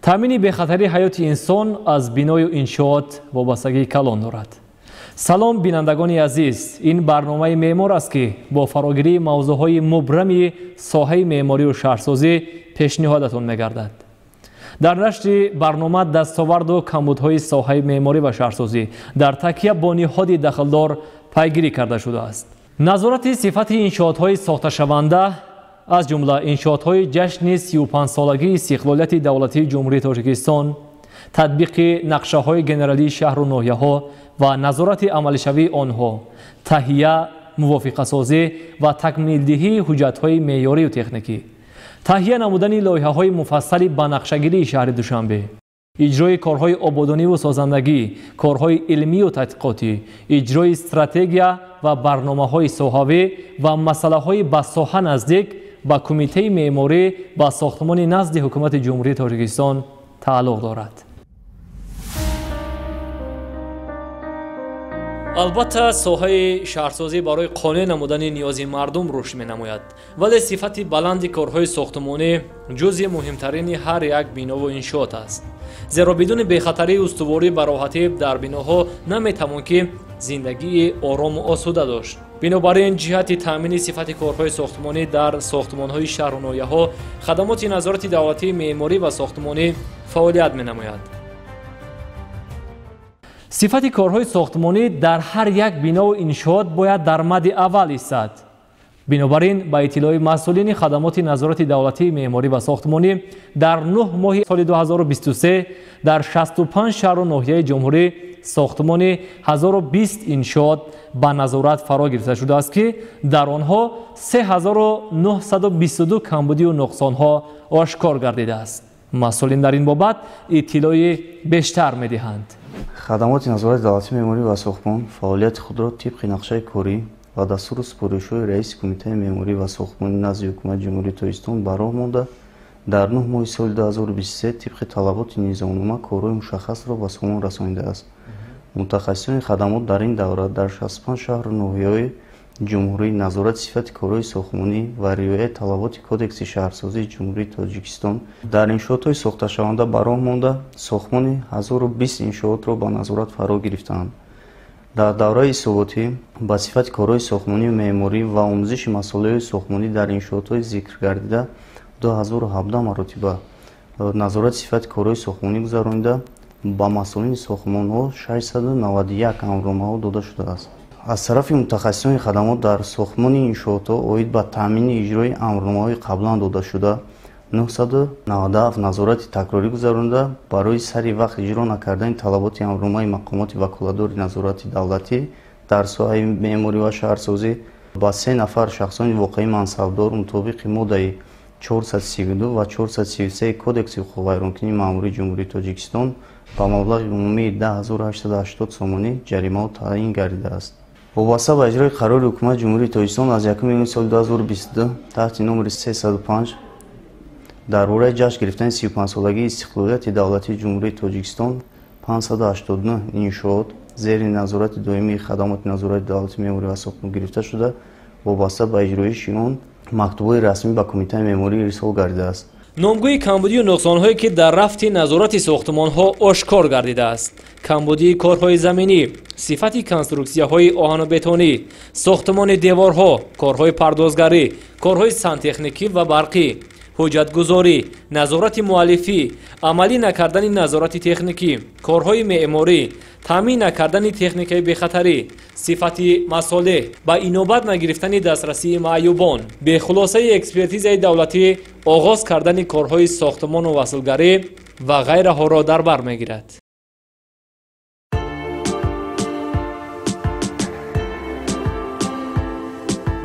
Таъмини бехатарии ҳаёти инсон аз биною иншоот вобастагии калон дорад. Салом, бинандагони азиз! Ин барномаи меъмор аст, ки бо фарогирии мавзӯъҳои мубрами соҳаи меъморию шаҳрсозӣ пешниҳодатон мегардад. Дар нашри барнома дастоварду камбудҳои соҳаи меъморӣ ва шаҳрсозӣ дар такя бо ниҳоди дахлдор пайгирӣ карда шудааст. Назорати сифати иншоотҳои сохташаванда, аз ҷумла иншоотҳои ҷашни 35-солагии истиқлолияти давлатии Ҷумҳурии Тоҷикистон, татбиқи нақшаҳои генералии шаҳру ноҳияҳо ва назорати амалишавии онҳо, таҳия, мувофиқасозӣ ва такмилдиҳии ҳуҷҷатҳои меъёрию техникӣ, таҳия намудани лоиҳаҳои муфассали ба нақшагирии шаҳри Душанбе, иҷрои корҳои ободониву созандагӣ, корҳои илмию тадқиқотӣ, иҷрои стратегия ва барномаҳои соҳавӣ ва масъалаҳои ба соҳа наздик ба Кумитаи меъморӣ ва сохтмони назди Ҳукумати Ҷумҳурии Тоҷикистон тааллуқ дорад. Албатта, соҳаи шаҳрсозӣ барои қонеъ намудани ниёзи мардум рушд менамояд, вале сифати баланди корҳои сохтмонӣ ҷузъи муҳимтарини ҳар як бинову иншоот аст, зеро бидуни бехатарии устуворӣ ба роҳатӣ дар биноҳо наметавон ки зиндагии орому осуда дошт. Бинобар ин, ҷиҳати таъмини сифати корҳои сохтмонӣ дар сохтмонҳои шаҳру ноҳияҳо хадамоти назорати давлатии меъморӣ ва сохтмонӣ фаъолият менамояд. Сифати корҳои сохтмонӣ дар ҳар як бинову иншоот бояд дар мадди аввал истад. Бинобар ин, ба иттилои масъулини хадамоти назорати давлатии меъморӣ ва сохтмонӣ, дар 9 моҳи соли 2023 дар 65 шаҳру ноҳияи ҷумҳурӣ сохтмони 1020 иншоот ба назорат фаро гирифта шудааст, ки дар онҳо 3922 камбудию нуқсонҳо ошкор гардидааст. Масъулин дар ин бобат иттилои бештар медиҳанд. Хадамоти назорати давлатии меъморӣ ва сохтмон фаъолияти худро тибқи нақшаи корӣ ва дастуру супоришҳои раиси Кумитаи меъморӣ ва сохтмонӣ назди Ҳукумати Ҷумҳурии Тоҷикистон ба роҳ монда, дар 9 моҳи соли 2023 тибқи талаботи низомнома корҳои мушаххасро ба сомон расонидааст. Мутахассисони хадамот дар ин давра дар 65 шаҳру ноҳияҳои ҷумҳурӣ назорати сифати корҳои сохтмонӣ ва риояи талаботи Кодекси шаҳрсозии Ҷумҳурии Тоҷикистон дар иншоотҳои сохташаванда ба роҳ монда, сохтмони 1020 иншоотро ба назорат фаро гирифтаанд. Дар давраи ҳисоботӣ ба сифати корҳои сохтмонию меъморӣ ва омӯзиши масолеҳои сохтмонӣ дар иншоотҳои зикргардида 2017 маротиба назорати сифати корҳои сохтмонӣ гузаронида, ба масъулини сохтмонҳо 691 амрномаҳо дода шудааст. Аз тарафи мутахассисони хадамот дар сохтмони иншоотҳо оид ба таъмини иҷрои амрномаҳои қаблан додашуда 997 назорати такрорӣ гузаронида, барои сари вақт иҷро накардани талаботи амрномаи мақомоти ваколатдори назорати давлатӣ дар соҳаи меъморӣ ва шаҳрсозӣ ба 3 нафар шахсони воқеӣ мансабдор мутобиқи моддаи 432 ва 433 Кодекси ҳуқуқвайронкунии маъмурии Ҷумҳурии Тоҷикистон ба маблағи умумии 10880 сомонӣ ҷаримаҳо таъин гардидааст. Вобаста ба иҷрои қарори Ҳукумати Ҷумҳурии Тоҷикистон аз 1 июни соли 2022 таҳти номери 305 дар бораи ҷашн гирифтани 35-солагии истиқлолияти давлатии Ҷумҳурии Тоҷикистон 589 иншоот зери назорати доимии хадамоти назорати давлатии меъморӣ ва сохтмон гирифта шуда, вобаста ба иҷроиши он мактубҳои расмӣ ба Кумитаи меъморӣ ирсол гардидааст. Номгӯи камбудию нуқсонҳое ки дар рафти назорати сохтмонҳо ошкор гардидааст: камбудии корҳои заминӣ, сифати конструксияҳои оҳану бетонӣ, сохтмони деворҳо, корҳои пардозгарӣ, корҳои сантехникӣ ва барқӣ, ҳуҷҷатгузорӣ, назорати муаллифӣ, амалӣ накардани назорати техникӣ, корҳои меъморӣ, таъмин накардани техникаи бехатарӣ, сифати масолеҳ, ба инобат нагирифтани дастрасии маъюбон, бехулосаи экспертизаи давлатӣ оғоз кардани корҳои сохтмону васлгарӣ ва ғайраҳоро дар бар мегирад.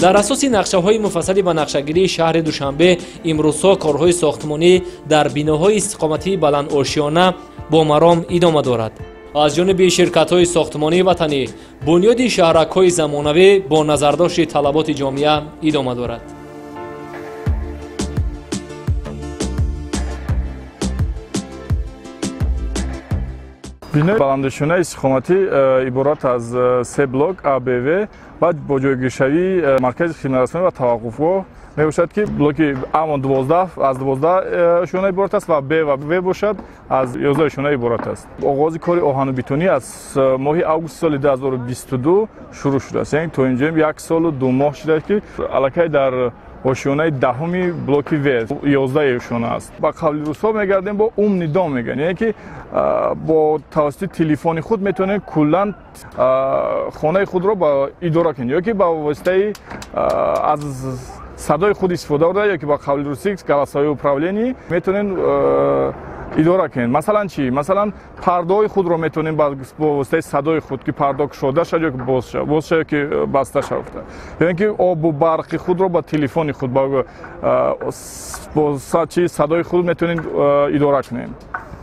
Дар асоси нақшаҳои муфассали ба нақшагирии шаҳри Душанбе имрӯзҳо корҳои сохтмонӣ дар биноҳои истиқоматии баландошёна бо маром идома дорад. Аз ҷониби ширкатҳои сохтмонии ватанӣ бунёди шаҳракҳои замонавӣ бо назардошти талаботи ҷомеа идома дорад. Бинои баландошёнаи истиқоматӣ иборат аз се блок А, Б, В ва бо ҷойгиршавии маркази хидматрасонӣ ва таваққуфгоҳ мебошад, ки блоки А 12 аз 12 ошёна иборат аст ва Б ва В бошад аз 11 ошёна иборат аст. Оғози кори оҳану бетонӣ аз моҳи август соли 2022 шурӯъ шудааст. Яъне то инҷо 1 солу 2 моҳ шудааст, ки аллакай дар ошёнаи даҳуми блоки В 11 ошёна аст. Ба қавли русҳо мегардем бо умный дом мегӯянд, яъне ки бо тавассути телефони худ метавонем куллан хонаи худро ба идора кунем, ё ки ба воситаи аз садои худ истифода бурда, ё ки ба қавли русӣ голосовое управление метавонем идора кунем. Масалан чӣ? Масалан пардаҳои худро метавонем бо воситаи садои худ, ки парда кушода шавад ё ки боз шавад, боз шавад ё ки баста шавад. Ё ин ки обу барқи худро ба телефони худ бо чи садои худ метавонем идора кунем.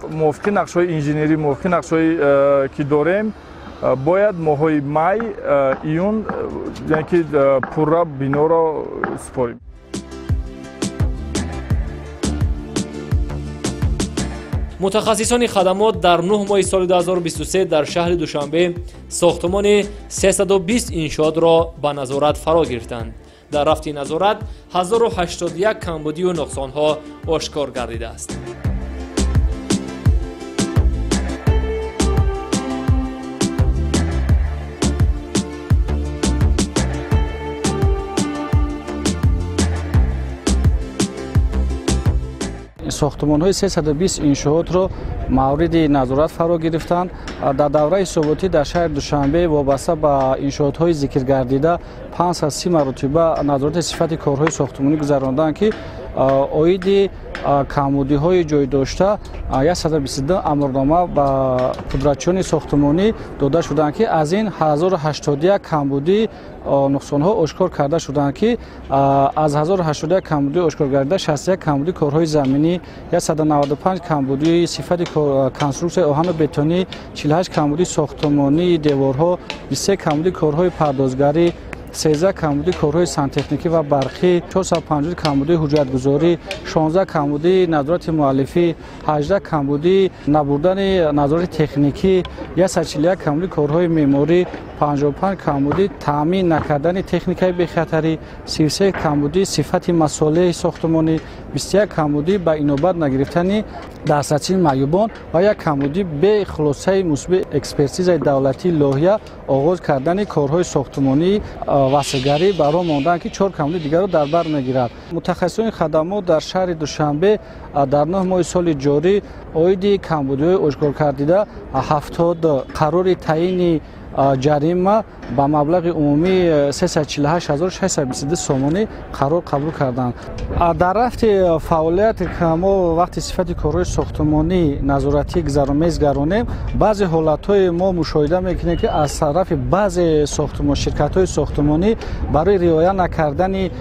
Мувофиқи нақшаҳои инженерӣ, мувофиқи нақшаҳое ки дорем, бояд моҳҳои май, июн, яъне ки пурра биноро супорем. Мутахассисони хадамот дар 9 моҳи соли 2023 дар шаҳри Душанбе сохтумони 320 иншоотро ба назорат фаро гирифтанд. Дар рафти назорат 1081 камбудию нуқсонҳо ошкор гардидааст. Сохтумонҳои 320 иншоотро мавриди назорат фаро гирифтанд. Дар давраи ҳисоботӣ дар шаҳри Душанбе вобаста ба иншоотҳои зикргардида 530 маротиба назорати сифати корҳои сохтумонӣ гузаронданд, ки оиди камбудиҳои ҷойдошта 122 амрнома ба пудрачиёни сохтумонӣ дода шуданд, ки аз ин 1081 камбудӣ нуқсонҳо ошкор карда шуданд, ки аз 1081 камбудӣ ошкор гардида 61 камбудӣ корҳои заминӣ, 195 камбудии сифати конструксияи оҳану бетонӣ, 48 камбудии сохтумонии деворҳо, 23 камбудии корҳои пардозгарӣ, 13 камбудии корҳои сантехникӣ ва барқӣ, 450 камбудии ҳуҷҷатгузорӣ, 16 камбудии назорати муаллифӣ, 18 камбудии набурдани назорати техникӣ, 141 камбудии корҳои меъморӣ, 55 камбудии таъмин накардани техникаи бехатарӣ, 33 камбудии сифати масолеҳи сохтумонӣ, 21 камбудии ба инобат нагирифтани дастраси маъюбон ва 1 камбудии бе хулосаи мусбии экспертизаи давлатии лоҳия оғоз кардани корҳои сохтумонии васеъгарӣ ба роҳ монданд, ки 4 камбудии дигарро дар бар мегирад. Мутахассисони хадамот дар шаҳри Душанбе дар 9 моҳи соли ҷорӣ оиди камбудиҳои ошкор кардида 70 қарори таъини ҷарима ба маблағи умумии 348622 сомонӣ қарор қабул карданд. Дар рафти фаъолият мо вақти сифати корҳои сохтумонӣ назоратӣ мезгаронем, баъзе ҳолатҳои мо мушоҳида мекунем, ки аз тарафи баъзе ширкатҳои сохтумонӣ барои риоя накардани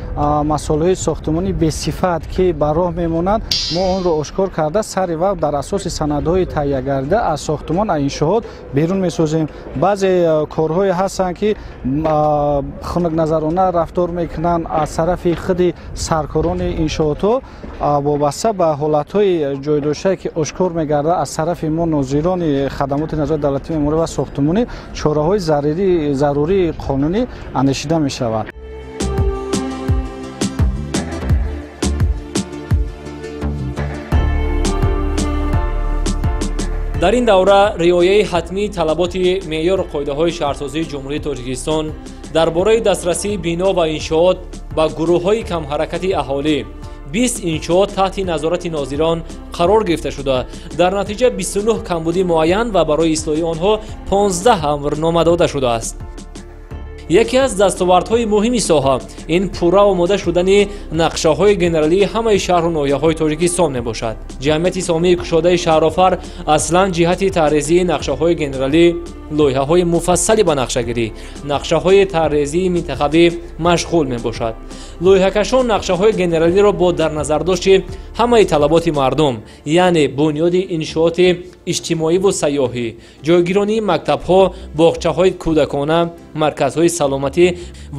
масолеҳои сохтумонӣ бесифат, ки ба роҳ мемонанд, мо онро ошкор карда сари вақт дар асоси санадҳои таҳиягардида аз сохтумон аз иншоот берун месозем. Баъзе корҳое ҳастанд, ки хунукназарона рафтор мекунанд аз тарафи худи саркорони иншоотҳо вобаста ба ҳолатҳои ҷойдоштае, ки ошкор мегардад аз тарафи мо нозирони хадамоти назорати давлатии меъморӣ ва сохтумонӣ чораҳои зарурии қонунӣ андешида мешавад. Дар ин давра риояи ҳатмии талаботи меъёру қоидаҳои шаҳрсозии Ҷумҳурии Тоҷикистон дар бораи дастрасии бино ва иншоот ба гурӯҳҳои камҳаракати аҳолӣ 20 иншоот таҳти назорати нозирон қарор гирифта шуда, дар натиҷа 29 камбудӣ муайян ва барои ислоҳи онҳо 15 амрнома дода шудааст. Яке аз дастовардҳои муҳими соҳа ин пурра омода шудани нақшаҳои генералии ҳамаи шаҳру ноҳияҳои Тоҷикистон мебошад. Ҷамъияти сомии кушодаи шаҳрофар аслан ҷиҳати таҳрезии нақшаҳои генералӣ, лоиҳаҳои муфассали ба нақшагирӣ, нақшаҳои таҳрезии минтақавӣ машғул мебошад. Лоиҳакашон нақшаҳои генералиро бо дар назардошти ҳамаи талаботи мардум, яъне бунёди иншооти иҷтимоиву сайёҳӣ, ҷойгиронии мактабҳо, боғчаҳои кӯдакона, марказҳои саломатӣ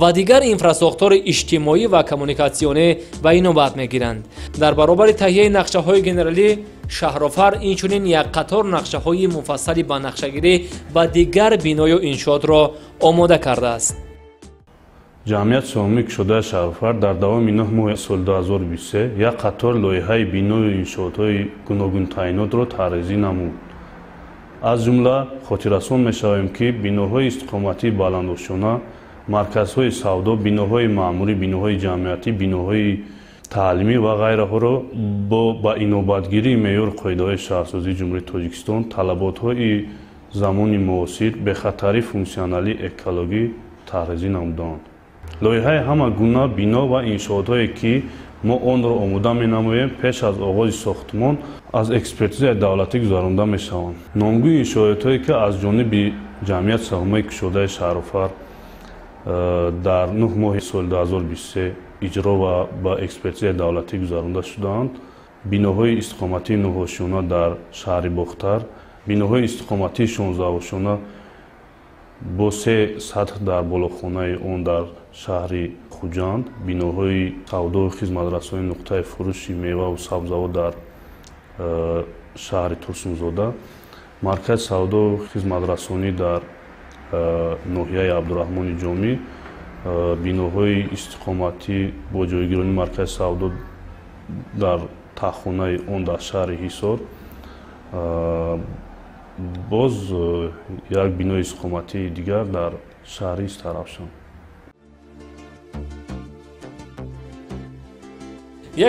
ва дигар инфрасохтори иҷтимоӣ ва коммуникатсионӣ ба инобат мегиранд. Дар баробари таҳияи нақшаҳои генералӣ, шаҳрофар инчунин як қатор нақшаҳои муфассали ба нақшагирӣ ва дигар биною иншоотро омода кардааст. Ҷамъияти саҳомии кушодаи Шаҳрофар дар давоми 9 моҳи соли 2023 як қатор лоиҳаи биною иншоотҳои гуногунтаъинотро тарҳрезӣ намуд. Аз ҷумла хотиррасон мешавем, ки биноҳои истиқоматии баландошёна, марказҳои савдо, биноҳои маъмурӣ, биноҳои ҷамъиятӣ, биноҳои таълимӣ ва ғайраҳоро бо ба инобатгирии меъёру қоидаҳои шаҳрсозии Ҷумҳурии Тоҷикистон, талаботҳои замони муосир, бехатарии функсионалӣ, экологӣ тарҳрезӣ намуданд. Лоиҳаи ҳама гуна бино ва иншоотҳое, ки мо онро омода менамоем, пеш аз оғози сохтмон аз экспертизаи давлатӣ гузаронда мешаванд. Номгӯи иншоотҳое, ки аз ҷониби ҷамъияти саҳомии кушодаи Шаҳрофар дар 9 моҳи соли 2023 иҷро ва ба экспертизаи давлатӣ гузаронда шудаанд, биноҳои истиқоматии 9-ошёна дар шаҳри Бохтар, биноҳои истиқоматии 16-ошёна бо 3 сатҳ дар болохонаи он дар шаҳри Хуҷанд, биноҳои савдою хизматрасонии нуқтаи фурӯши меваву сабзавот дар шаҳри Турсунзода, маркази савдою хизматрасонӣ дар ноҳияи Абдураҳмони Ҷомӣ, биноҳои истиқоматӣ бо ҷойгирони маркази савдо дар таххонаи он дар шаҳри Ҳисор, боз як бинои истиқоматии дигар дар шаҳри Истаравшан.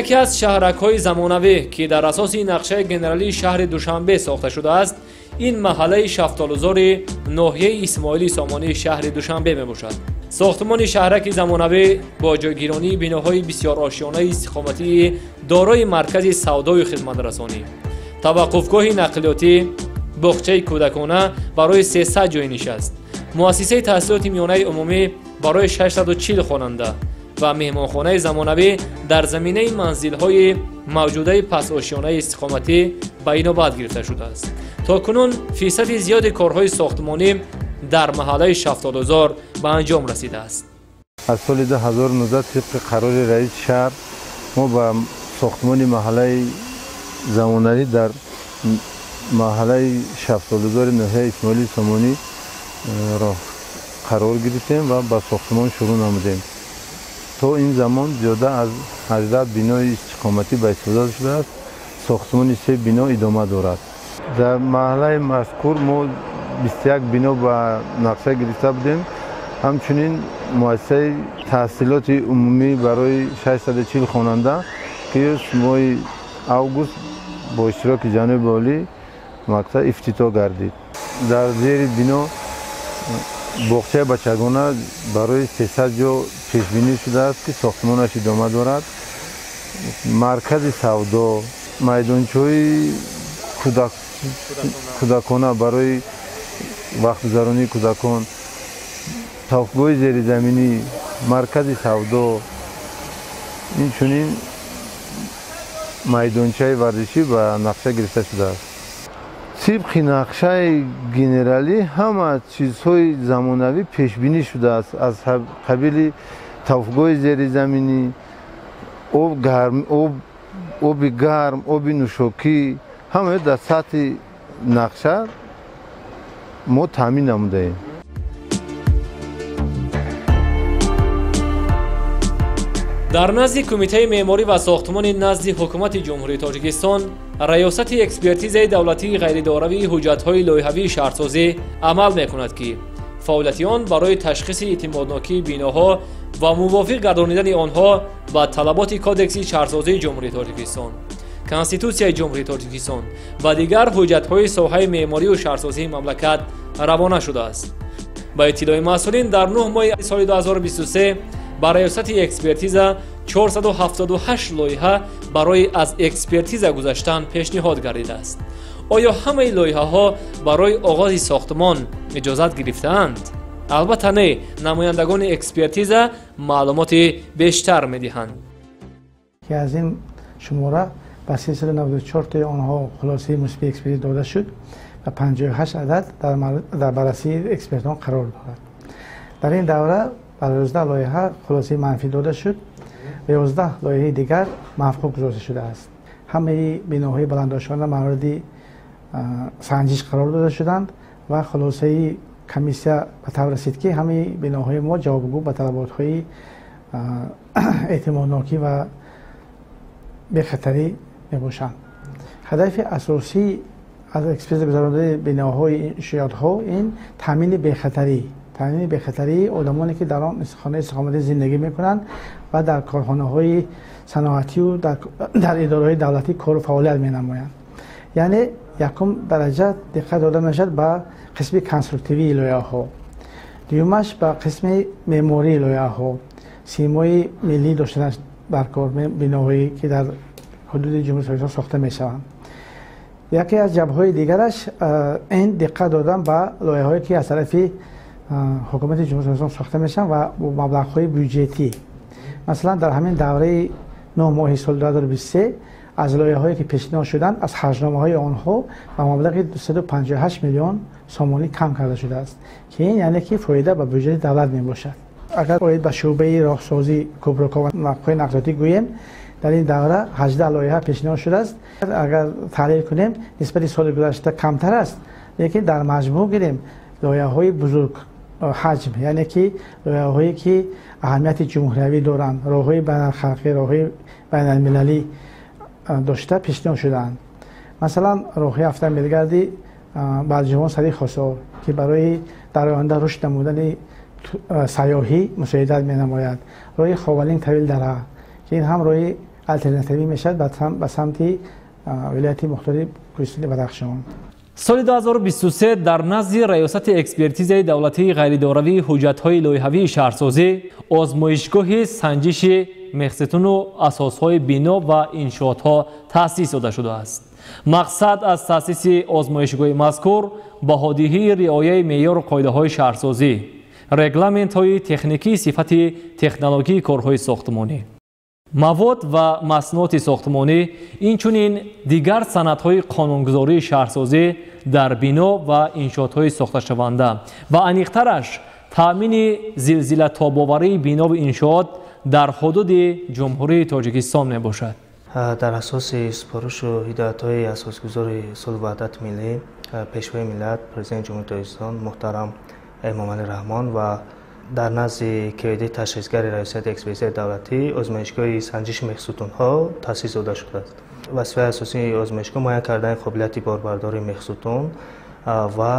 Яке аз шаҳракҳои замонавӣ, ки дар асоси нақшаи генералии шаҳри Душанбе сохта шудааст, ин маҳаллаи Шафтолузори ноҳияи Исмоили Сомонии шаҳри Душанбе мебошад. Сохтмони шаҳраки замонавӣ бо ҷойгиронии биноҳои бисёрошёнаи истиқоматии дорои маркази савдою хизматрасонӣ, таваққуфгоҳи нақлиётӣ, боғчаи кӯдакона барои 300 ҷойи нишаст, муассисаи таҳсилоти миёнаи умумӣ барои 640 хонанда ва меҳмонхонаи замонавӣ дар заминаи манзилҳои мавҷудаи пасошёнаи истиқоматӣ ба инобат гирифта шудааст. То кунун фисади зиёди корҳои сохтмонӣ дар маҳаллаи Шафтолузор ба анҷом расидааст. Аз соли 2019 тибқи қарори раиси шаҳр мо ба сохтмони маҳаллаи замонавӣ дар маҳаллаи Шафтолузори ноҳияи Исмоили Сомонӣ қарор гирифтем ва ба сохтмон шурӯъ намудем. То ин замон зиёда аз 18 бинои истиқоматӣ ба истифода шудааст. Сохтмони 3 бино идома дорад. Дар маҳаллаи мазкур мо 21 бино ба нақша гирифта будем. Ҳамчунин муассисаи таҳсилоти умумӣ барои 640 хонанда, ки моҳи август бо иштироки ҷаноби олӣ мактаб ифтитоҳ гардид. Дар зери бино боғчаи бачагона барои 300 ҷо пешбинӣ шудааст, ки сохтмонаш идома дорад. Маркази савдо, майдончаҳои кӯдакона барои вақтгузаронии кӯдакон, тавофгоҳи зеризаминӣ, маркази савдо, инчунин майдончаи варзишӣ ба нақша гирифта шудааст. Тибқи нақшаи генералӣ ҳама чизҳои замонавӣ пешбинӣ шудааст, аз қабили тавофгоҳи зеризаминӣ, оби гарм, оби нӯшокӣ, ҳамаи дар сатҳи нақша мо таъмин намудаем. Дар назди Кумитаи меъморӣ ва сохтмони назди Ҳукумати Ҷумҳурии Тоҷикистон Раёсати экспертизаи давлатии ғайридоравии ҳуҷҷатҳои лоиҳавии шаҳрсозӣ амал мекунад, ки фаъолияти он барои ташхиси эътимоднокии биноҳо ва мувофиқ гардонидани онҳо ба талаботи Кодекси шаҳрсозии Ҷумҳурии Тоҷикистон, Конститутсияи Ҷумҳурии Тоҷикистон ва дигар ҳуҷҷатҳои соҳаи меъморию шаҳрсозии мамлакат равона шудааст. Ба иттилои масъулин, дар 9 моҳи соли 2023 ба раёсати экспертиза 478 лоиҳа барои аз экспертиза гузаштан пешниҳод гардидааст. Оё ҳамаи лоиҳаҳо барои оғози сохтмон иҷозат гирифтаанд? Албатта не, намояндагони экспертиза маълумоти бештар медиҳанд. Ки аз ин шумора ба 394 тои онҳо хулосаи мусбии экспертиза дода шуд ва 58 адад дар баррасии экспертон қарор дорад. Дар ин давра ба 11 лоиҳа хулосаи манфӣ дода шуд ва 11 лоиҳаи дигар мавқуф гузошта шудааст. Ҳамаи биноҳои баландошёна мавриди санҷиш қарор дода шуданд ва хулосаи Комиссия ба тавр расид, ки ҳамаи биноҳои мо ҷавобгӯ ба талаботҳои эътимоднокӣ ва бехатарӣ мебошанд. Ҳадафи асосӣ аз экспертиза гузарондани биноҳои иншоотҳо ин таъмини бехатарии одамоне, ки дар он хонаи истиқоматӣ зиндагӣ мекунанд ва дар корхонаҳои саноатию дар идораҳои давлатӣ кору фаъолият менамоянд. Яъне якум дараҷа диққат дода мешавад ба қисми конструктивии лоиҳаҳо, дуюмаш ба қисми меъмории лоиҳаҳо, симои миллӣ доштанаш дар кор биноҳое, ки дар ҳудуди Ҷумҳурии Тоҷикистон сохта мешаванд. Яке аз ҷабҳаҳои дигараш ин диққат додан ба лоиҳаҳое, ки аз тарафи ҳукумати Ҷумҳурии Тоҷикистон сохта мешаванд ва бо маблағҳои бюҷетӣ. Масалан, дар ҳамин давраи 9 моҳи соли 2023 аз лоиҳаҳое, ки пешниҳод шуданд, аз харҷномаҳои онҳо ба маблағи 258 миллион сомонӣ кам карда шудааст, ки ин яъне ки фоида ба бюҷети давлат мебошад. Агар оид ба шӯъбаи роҳсозӣ, кӯпрукҳо ва нақбҳои нақлиётӣ гӯем, дар ин давра 18 лоиҳа пешниҳод шудааст. Агар таҳлил кунем, нисбати соли гузашта камтар аст, лекин дар маҷмӯъ гирем лоиҳаҳои бузург ҳаҷм, яъне ки лоиҳаҳое, ки аҳамияти ҷумҳуриявӣ доранд, роҳҳои байналхалқӣ, роҳҳои байналмилалӣ дошта пешниҳод шудаанд. Масалан, роҳи автомобилгарди Балҷувон Сари Хосор, ки барои дар оянда рушд намудани сайёҳӣ мусоидат менамояд, роҳи Ховалинг Тавилдара, ки ин ҳам роҳи алтернативӣ мешавад ба самти вилояти мухтори Кӯҳистони Бадахшон. Соли 2023 дар назди Раёсати экспертизаи давлатии ғайридоравии ҳуҷҷатҳои лоиҳавии шаҳрсозӣ озмоишгоҳи санҷиши мехситуну асосҳои бино ва иншоотҳо таъсис дода шудааст. Мақсад аз таъсиси озмоишгоҳи мазкур баҳодиҳии риояи меъёру қоидаҳои шаҳрсозӣ, регламентҳои техникии сифати технологии корҳои сохтмонӣ, мавод ва маснуоти сохтмонӣ, инчунин дигар санадҳои қонунгузории шаҳрсозӣ дар бино ва иншоотҳои сохташаванда ва аниқтараш таъмини зилзилатобоварии бинову иншоот дар ҳудуди Ҷумҳурии Тоҷикистон мебошад. Дар асоси супоришу ҳидоятҳои асосгузори сулҳу ваҳдати миллӣ, Пешвои миллат, Президенти Ҷумҳурии Тоҷикистон муҳтарам Эмомалӣ Раҳмон ва дар назди КВД ташхисгари Раёсати экспертизаи давлатӣ озмоишгоҳи санҷиши мехсутунҳо таъсис дода шудааст. Вазифаи асосии озмоишгоҳ муайян кардани қобилияти борбардории мехсутун ва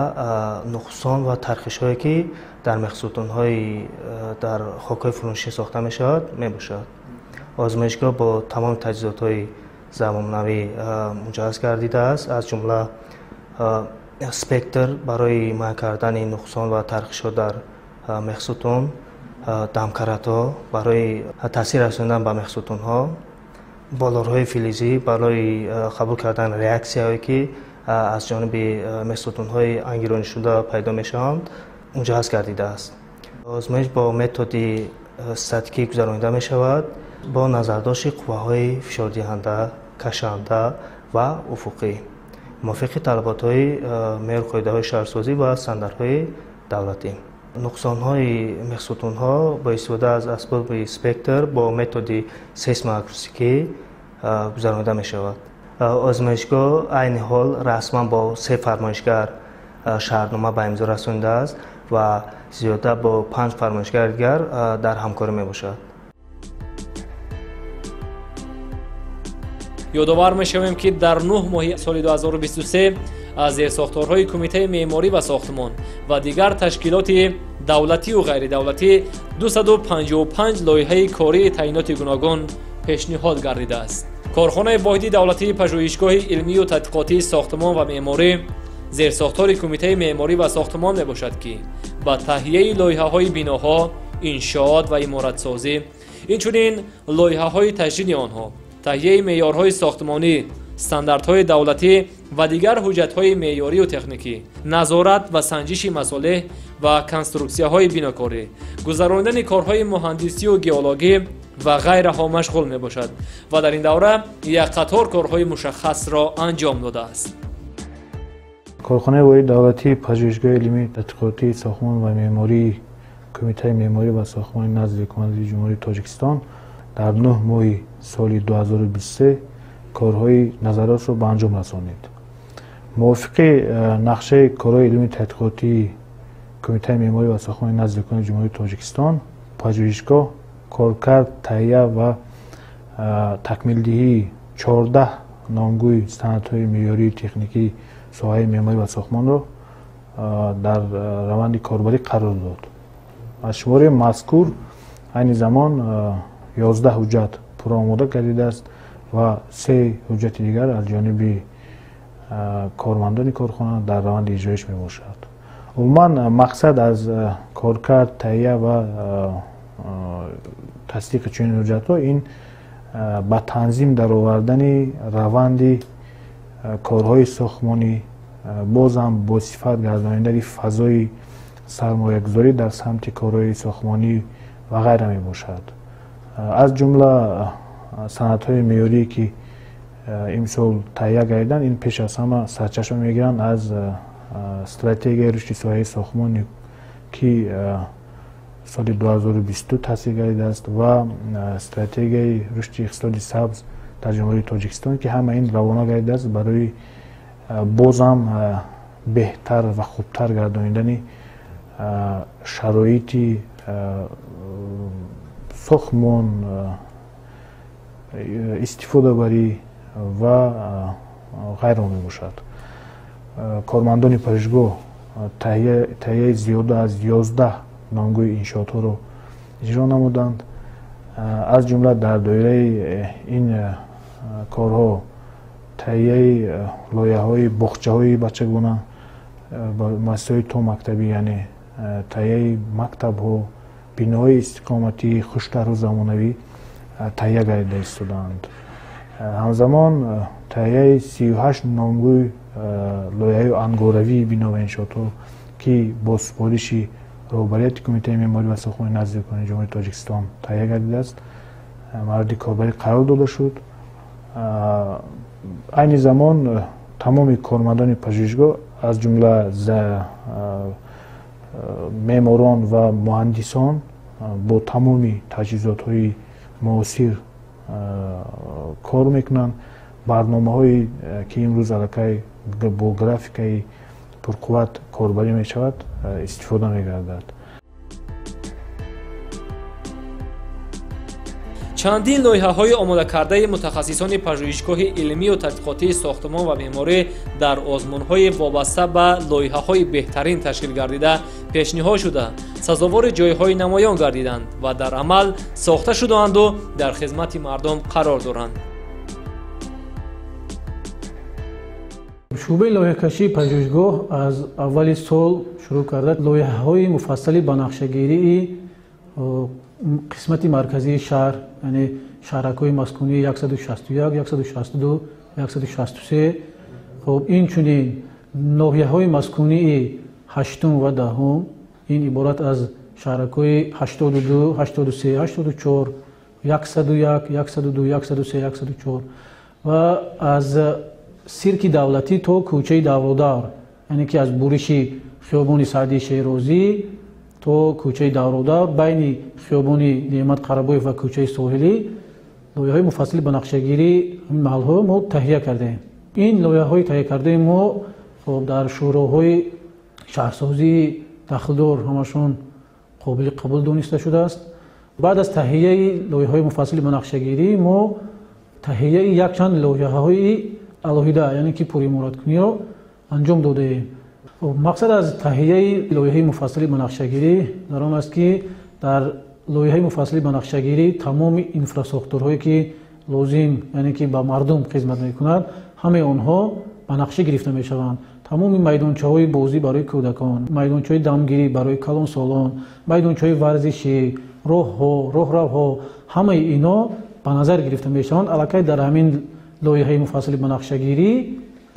нуқсон ва тархишҳое, ки дар мехсутунҳои дар хокҳои фурӯнишин сохта мешавад, мебошад. Озмоишгоҳ бо тамоми таҷҳизотҳои замонавӣ муҷаҳҳаз гардидааст, аз ҷумла спектр барои муайян кардани нуқсон ва тархишҳо дар мехсутун, дамкаратҳо барои таъсир расондан ба мехсутунҳо, болорҳои филизӣ барои қабул кардани реаксияҳое, ки аз ҷониби мехсутунҳои ангиронишуда пайдо мешаванд, муҷаҳҳаз гардидааст. Озмоиш бо методи статикӣ гузаронида мешавад бо назардошти қувваҳои фишордиҳанда, кашанда ва уфуқӣ мувофиқи талаботҳои меъёру қоидаҳои шаҳрсозӣ ва стандартҳои давлатӣ. Нуқсонҳои мехсутунҳо бо истифода аз асбоби спектр бо методи сейсмоакустикӣ гузаронида мешавад. Озмоишгоҳ айни ҳол расман бо 3 фармоишгар шаҳрнома ба имзо расонидааст ва зиёда бо 5 фармоишгари дигар дар ҳамкорӣ мебошад. Ёдовар мешавем, ки дар 9 моҳи соли 2023 аз зерсохторҳои Кумитаи меъморӣ ва сохтмон ва дигар ташкилоти давлатию ғайридавлатӣ 255 лоиҳаи кории таъиноти гуногун пешниҳод гардидааст. Корхонаи воҳиди давлатии пажӯҳишгоҳи илмию тадқиқотии сохтмон ва меъморӣ зерсохтори Кумитаи меъморӣ ва сохтмон мебошад, ки ба таҳияи лоиҳаҳои биноҳо, иншоот ва иморатсозӣ, инчунин лоиҳаҳои таҷдиди онҳо, таҳияи меъёрҳои сохтмонӣ, стандартҳои давлатӣ ва дигар ҳуҷҷатҳои меъёрию техникӣ, назорат ва санҷиши масолеҳ ва конструксияҳои бинокорӣ, гузаронидани корҳои муҳандисию геологӣ ва ғайраҳо машғул мебошад ва дар ин давра як қатор корҳои мушаххасро анҷом додааст. Корхонаи воҳиди давлатии пажӯҳишгоҳи илмии тадқиқотии сохтмон ва меъмории Кумитаи меъморӣ ва сохтмони назди Ҳукумати Ҷумҳурии Тоҷикистон дар 9 моҳи соли 2023 корҳои назаррасро ба анҷом расонид. Мувофиқи нақшаи корҳои илмии тадқиқотии Кумитаи меъморӣ ва сохтмони назди Ҳукумати Ҷумҳурии Тоҷикистон пажӯҳишгоҳ коркард, таҳия ва такмилдиҳии 14 номгӯи санадҳои меъёрии техникии соҳаи меъморӣ ва сохтмонро дар раванди корбарӣ қарор дод. Аз шумори мазкур айни замон 11 ҳуҷҷат пурра омода гардидааст ва 3 ҳуҷҷати дигар аз ҷониби кормандони корхона дар раванди иҷроиш мебошад. Умуман мақсад аз коркард, таҳия ва тасдиқи чунин ҳуҷҷатҳо ин ба танзим даровардани раванди корҳои сохтмонӣ, бозам босифат гардонидани фазои сармоягузорӣ дар самти корҳои сохтмонӣ ва ғайра мебошад. Аз ҷумла санадҳои меъёрие ки имсол таҳия гардиданд, ин пеш аз ҳама сарчашма мегиранд аз стратегияи рушди соҳаи сохтмон, ки соли 2022 тасдиқ гардидааст, ва стратегияи рушди иқтисоди сабз дар Ҷумҳурии Тоҷикистон, ки ҳама ин равона гардидааст барои бозам беҳтар ва хубтар гардонидани шароити сохтмон, истифодабарӣ ва ғайро мебошад. Кормандони пажӯҳишгоҳ таҳияи зиёда аз 11 номгӯи иншоотҳоро иҷро намуданд. Аз ҷумла дар доираи ин корҳо таҳияи лоиҳаҳои боғчаҳои бачагона, муассисаҳои томактабӣ, яъне таҳияи мактабҳо, биноҳои истиқоматии хуштару замонавӣ таҳия гардида истодаанд. Ҳамзамон таҳияи 38 номгӯи лоиҳаи ангоравии бино ва иншоотҳо, ки бо супориши роҳбарияти Кумитаи меъморӣ ва сохтмони назди Ҳукумати Ҷумҳурии Тоҷикистон таҳия гардидааст, мавриди корбарӣ қарор дода шуд. Айни замон тамоми кормандони пажӯҳишгоҳ, аз ҷумла меъморон ва муҳандисон, бо тамоми таҷҳизотҳои муосир кор мекунанд. Барномаҳое ки имрӯз аллакай бо графикаи пурқувват корбарӣ мешавад, истифода мегардад. Чандин лоиҳаҳои омодакардаи мутахассисони пажӯҳишгоҳи илмию тадқиқотии сохтмон ва меъморӣ дар озмунҳои вобаста ба лоиҳаҳои беҳтарин ташкил гардида пешниҳод шуда, сазовори ҷойҳои намоён гардиданд ва дар амал сохта шудаанду дар хизмати мардум қарор доранд. Шӯъбаи лоиҳакашии пажӯҳишгоҳ аз аввали сол шурӯъ карда лоиҳаҳои муфассали ба нақшагирии қисмати марказии шаҳр, яъне шаҳракҳои маскунии 161, 162, 163, хоб инчунин ноҳияҳои маскунии 8 ва 10, ин иборат аз шаҳракҳои 82, 83, 84, 101, 102, 103, 104 ва аз сирки давлатӣ то кӯчаи Давродавр, яъне ки аз буриши хиёбони Саъдии Шерозӣ то кӯчаи Давродавр байни хиёбони Неъмат Қарабоев ва кӯчаи Соҳилӣ лоиҳаҳои муфассали ба нақшагирии ҳамин маҳалҳо мо таҳия кардаем. Ин лоиҳаҳои таҳия кардаи мо хоб дар шӯроҳои шаҳрсозии дахлдор ҳамашон қобили қабул дониста шудааст. Баъд аз таҳияи лоиҳаҳои муфассали ба нақшагирӣ мо таҳияи якчанд лоиҳаҳои алоҳида, яъне ки пуримуроткуниро анҷом додаем. Мақсад аз таҳияи лоиҳаи муфассали ба нақшагирӣ дар он аст, ки дар лоиҳаи муфассали ба нақшагирӣ тамоми инфрасохторҳое ки лозим, яъне ки ба мардум хизмат мекунад, ҳамаи онҳо ба нақша гирифта мешаванд. Тамоми майдончаҳои бозӣ барои кӯдакон, майдончаҳои дамгирӣ барои калонсолон, майдончаҳои варзишӣ, роҳҳо, роҳравҳо, ҳамаи ино ба назар гирифта мешаванд. Аллакай дар ҳамин лоиҳаи муфассали ба нақшагирӣ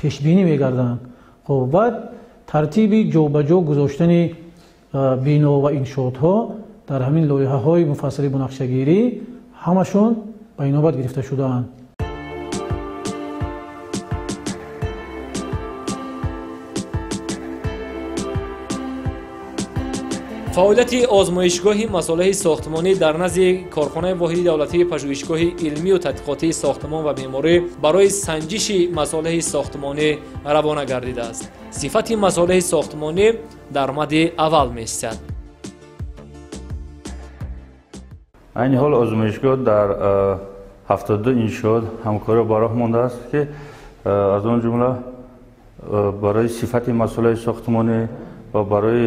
пешбинӣ мегарданд. Хоб баъд тартиби ҷобаҷо гузоштани бино ва иншоотҳо дар ҳамин лоиҳаҳои муфассали ба нақшагирӣ ҳамашон ба инобат гирифта шудаанд. Фаъолияти озмоишгоҳи масолеҳи сохтмонӣ дар назди корхонаи воҳиди давлатии пажӯҳишгоҳи илмию тадқиқотии сохтмон ва меъморӣ барои санҷиши масолеҳи сохтмонӣ равона гардидааст. Сифати масолеҳи сохтмонӣ дар мади аввал меистад. Айни ҳол озмоишгоҳ дар 72 иншоот ҳамкориро ба роҳ мондааст, ки аз он ҷумла барои сифати масолеҳи сохтмонӣ ва барои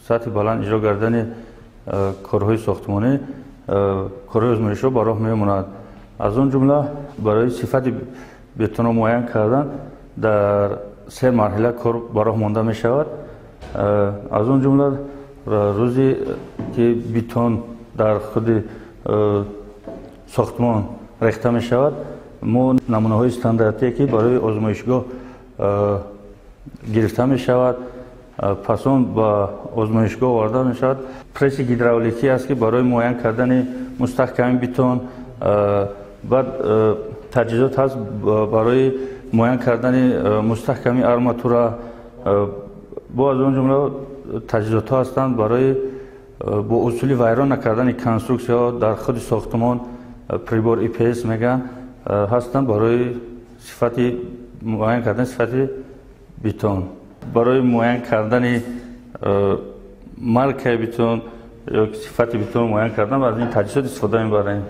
сатҳи баланд иҷро кардани корҳои сохтмонӣ корҳои озмоишҳо ба роҳ мемонад. Аз он ҷумла барои сифати бетонро муайян кардан дар се марҳила кор ба роҳ монда мешавад. Аз он ҷумла рӯзе ки бетон дар худи сохтмон рехта мешавад, мо намунаҳои стандартие ки барои озмоишгоҳ гирифта мешавад, пас он ба озмоишгоҳ оварда мешавад. Пресси гидравликӣ аст, ки барои муайян кардани мустаҳками бетон, баъд таҷҳизот ҳаст барои муайян кардани мустаҳками арматура, бо аз он ҷумла таҷҳизотҳо ҳастанд барои бо усули вайрон накардани конструксияҳо дар худи сохтмон, прибор ИПС мегӯянд, ҳастанд барои сифати муайян кардани сифати бетон. Барои муайян кардани маркаи бетон ё сифати бетон муайян кардан аз ин таҷҳизот истифода мебарем.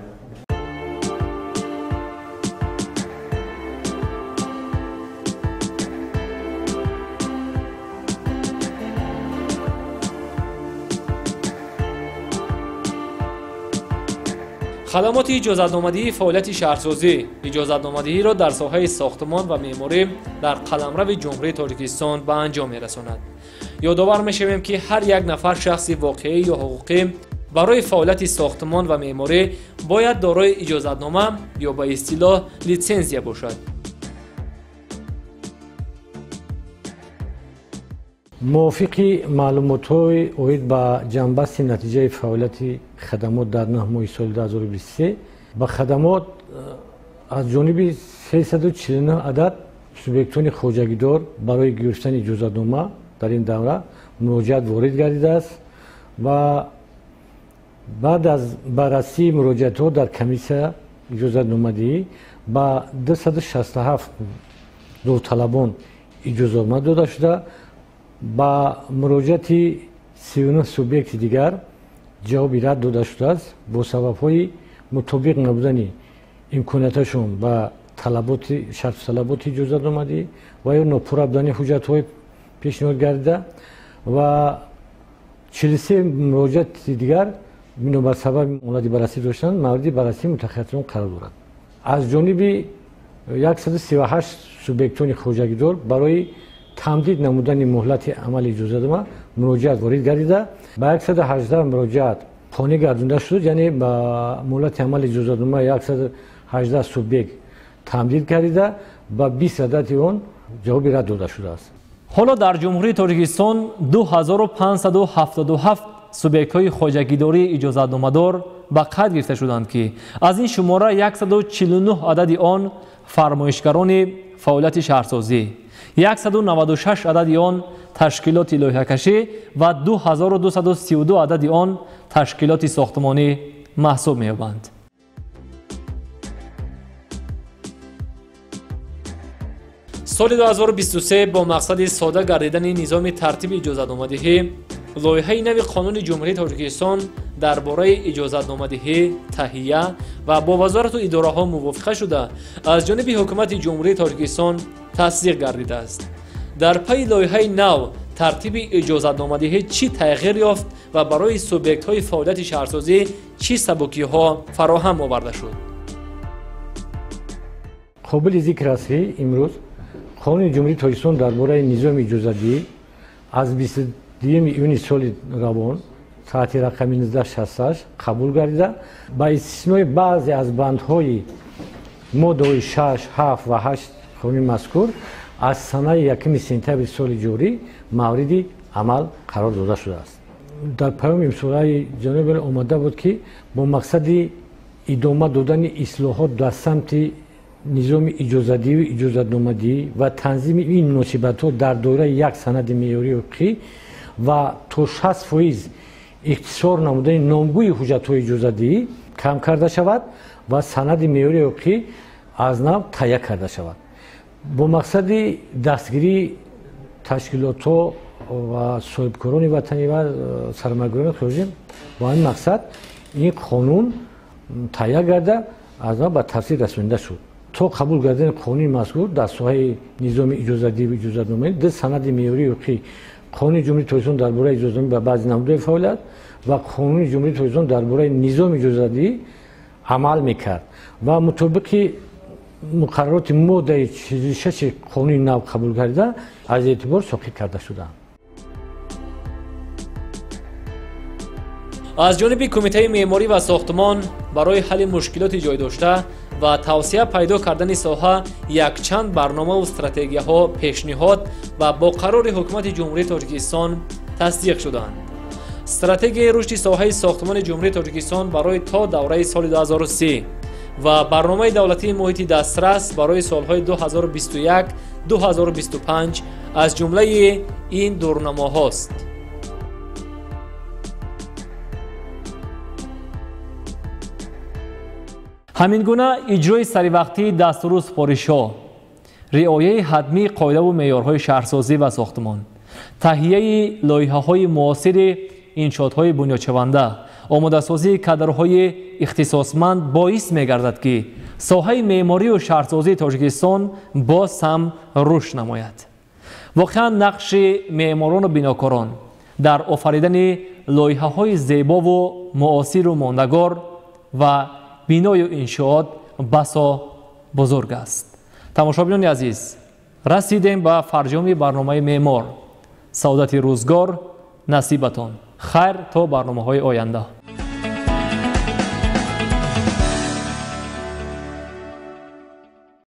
Хадамоти иҷозатномадиҳии фаъолияти шаҳрсозӣ иҷозатномадиҳиро дар соҳаи сохтмон ва меъморӣ дар қаламрави Ҷумҳурии Тоҷикистон ба анҷом мерасонад. Ёдовар мешавем, ки ҳар як нафар шахси воқеӣ ё ҳуқуқӣ барои фаъолияти сохтмон ва меъморӣ бояд дорои иҷозатнома ё ба истилоҳ литсензия бошад. Мувофиқи маълумотҳои оид ба ҷамъбасти натиҷаи фаъолияти хадамот дар 9 моҳи соли 2023 ба хадамот аз ҷониби 349 адад субъектони хоҷагидор барои гирифтани иҷозатнома дар ин давра муроҷиат ворид гардидааст ва баъд аз баррасии муроҷиатҳо дар комиссия иҷозатномадиҳӣ ба 267 довталабон иҷозатнома дода шуда, ба муроҷиати 39 субъекти дигар ҷавоби рад дода шудааст бо сабабҳои мутобиқ набудани имконияташон ба шарту талаботи иҷозатномадиҳӣ ва ё нопурра будани ҳуҷҷатҳои пешниҳод гардида ва 43 муроҷиати дигар бинобар сабаби муҳлати баррасӣ доштан мавриди баррасии мутахассисон қарор дорад. Аз ҷониби 138 субъектони хоҷагидор барои тамдид намудани муҳлати амали иҷозатнома муроҷиат ворид гардида, ба 118 муроҷиат қонеъ гардонда шуд, яъне ба муҳлати амали иҷозатнома 118 субъект тамдид гардида, ба 20 адади он ҷавоби рад дода шудааст. Ҳоло дар Ҷумҳурии Тоҷикистон 2577 субъектҳои хоҷагидории иҷозатномадор ба қайд гирифта шуданд, ки аз ин шумора 149 адади он фармоишгарони фаъолияти шаҳрсозӣ, 196 адади он ташкилоти лоиҳакашӣ ва 2232 адади он ташкилоти сохтмонӣ маҳсуб меёбанд. Соли 2023 бо мақсади сода гардидани низоми тартиби иҷозатномадиҳӣ лоиҳаи нави қонуни Ҷумҳурии Тоҷикистон дар бораи иҷозатномадиҳӣ таҳия ва бо вазорату идораҳо мувофиқа шуда аз ҷониби ҳукумати Ҷумҳурии Тоҷикистон тасдиқ гардидааст. Дар пайи лоиҳаи нав тартиби иҷозатномадиҳӣ чӣ тағйир ёфт ва барои субъектҳои фаъолияти шаҳрсозӣ чӣ сабукиҳо фароҳам оварда шуд? Қобили зикр аст, ки имрӯз Қонуни Ҷумҳурии Тоҷикистон дар бораи низоми иҷозатдиҳӣ аз 22 июни соли равон таҳти рақами 1968 қабул гардида, ба истиснои баъзе аз бандҳои моддаҳои 6, 7 ва 8 қонуни мазкур аз санаи 1 сентябри соли ҷорӣ мавриди амал қарор дода шудааст. Дар паёми имсолаи ҷаноби олӣ омада буд, ки бо мақсади идома додани ислоҳот дар самти низоми иҷозатдиҳию иҷозатномадиҳӣ ва танзими ин муносибатҳо дар доираи як санади меъёрии ҳуқуқӣ ва то 60% ихтисор намудани номгӯи ҳуҷҷатҳои иҷозатдиҳӣ кам карда шавад ва санади меъёрии ҳуқуқӣ аз нав таҳия карда шавад. Бо мақсади дастгирии ташкилотҳо ва соҳибкорони ватанӣ ва сармоягузорони хориҷӣ бо ҳамин мақсад ин қонун таҳия гарда аз нав ба тасвиб расонида шуд. То қабул гардидани қонуни мазкур дар соҳаи низоми иҷозатдиҳӣ ва иҷозатномаӣ ду санади меъёрии ҳуқуқӣ: Қонуни Ҷумҳурии Тоҷикистон дар бораи иҷозатнома ба баъзе намудҳои фаъолият ва Қонуни Ҷумҳурии Тоҷикистон дар бораи низоми иҷозатдиҳӣ амал мекард ва мутобиқи муқаррароти моддаи 46 қонуни нав қабул гардида аз эътибор соқит карда шуданд. Аз ҷониби Кумитаи меъморӣ ва сохтмон барои ҳалли мушкилоти ҷой дошта ва тавсия пайдо кардани соҳа якчанд барномаву стратегияҳо пешниҳод ва бо қарори Ҳукумати Ҷумҳурии Тоҷикистон тасдиқ шуданд. Стратегияи рушди соҳаи сохтмони Ҷумҳурии Тоҷикистон барои то давраи соли 2030 ва барномаи давлатии муҳити дастрас барои солҳои 2021-2025 аз ҷумлаи ин дурнамоҳост. Ҳамин гуна иҷрои саривақтии дастуру супоришҳо, риояи ҳатмии қоидаву меъёрҳои шаҳрсозӣ ва сохтмон, таҳияи лоиҳаҳои муосири иншоотҳои бунёдшаванда, омодасозии кадрҳои ихтисосманд боис мегардад, ки соҳаи меъморию шаҳрсозии Тоҷикистон боз ҳам рушд намояд. Воқеан нақши меъморону бинокорон дар офаридани лоиҳаҳои зебову муосиру мондагор ва биною иншоот басо бузург аст. Тамошобинони азиз, расидем ба фарҷоми барномаи меъмор. Саодати рӯзгор насибатон. Хайр то барномаҳои оянда.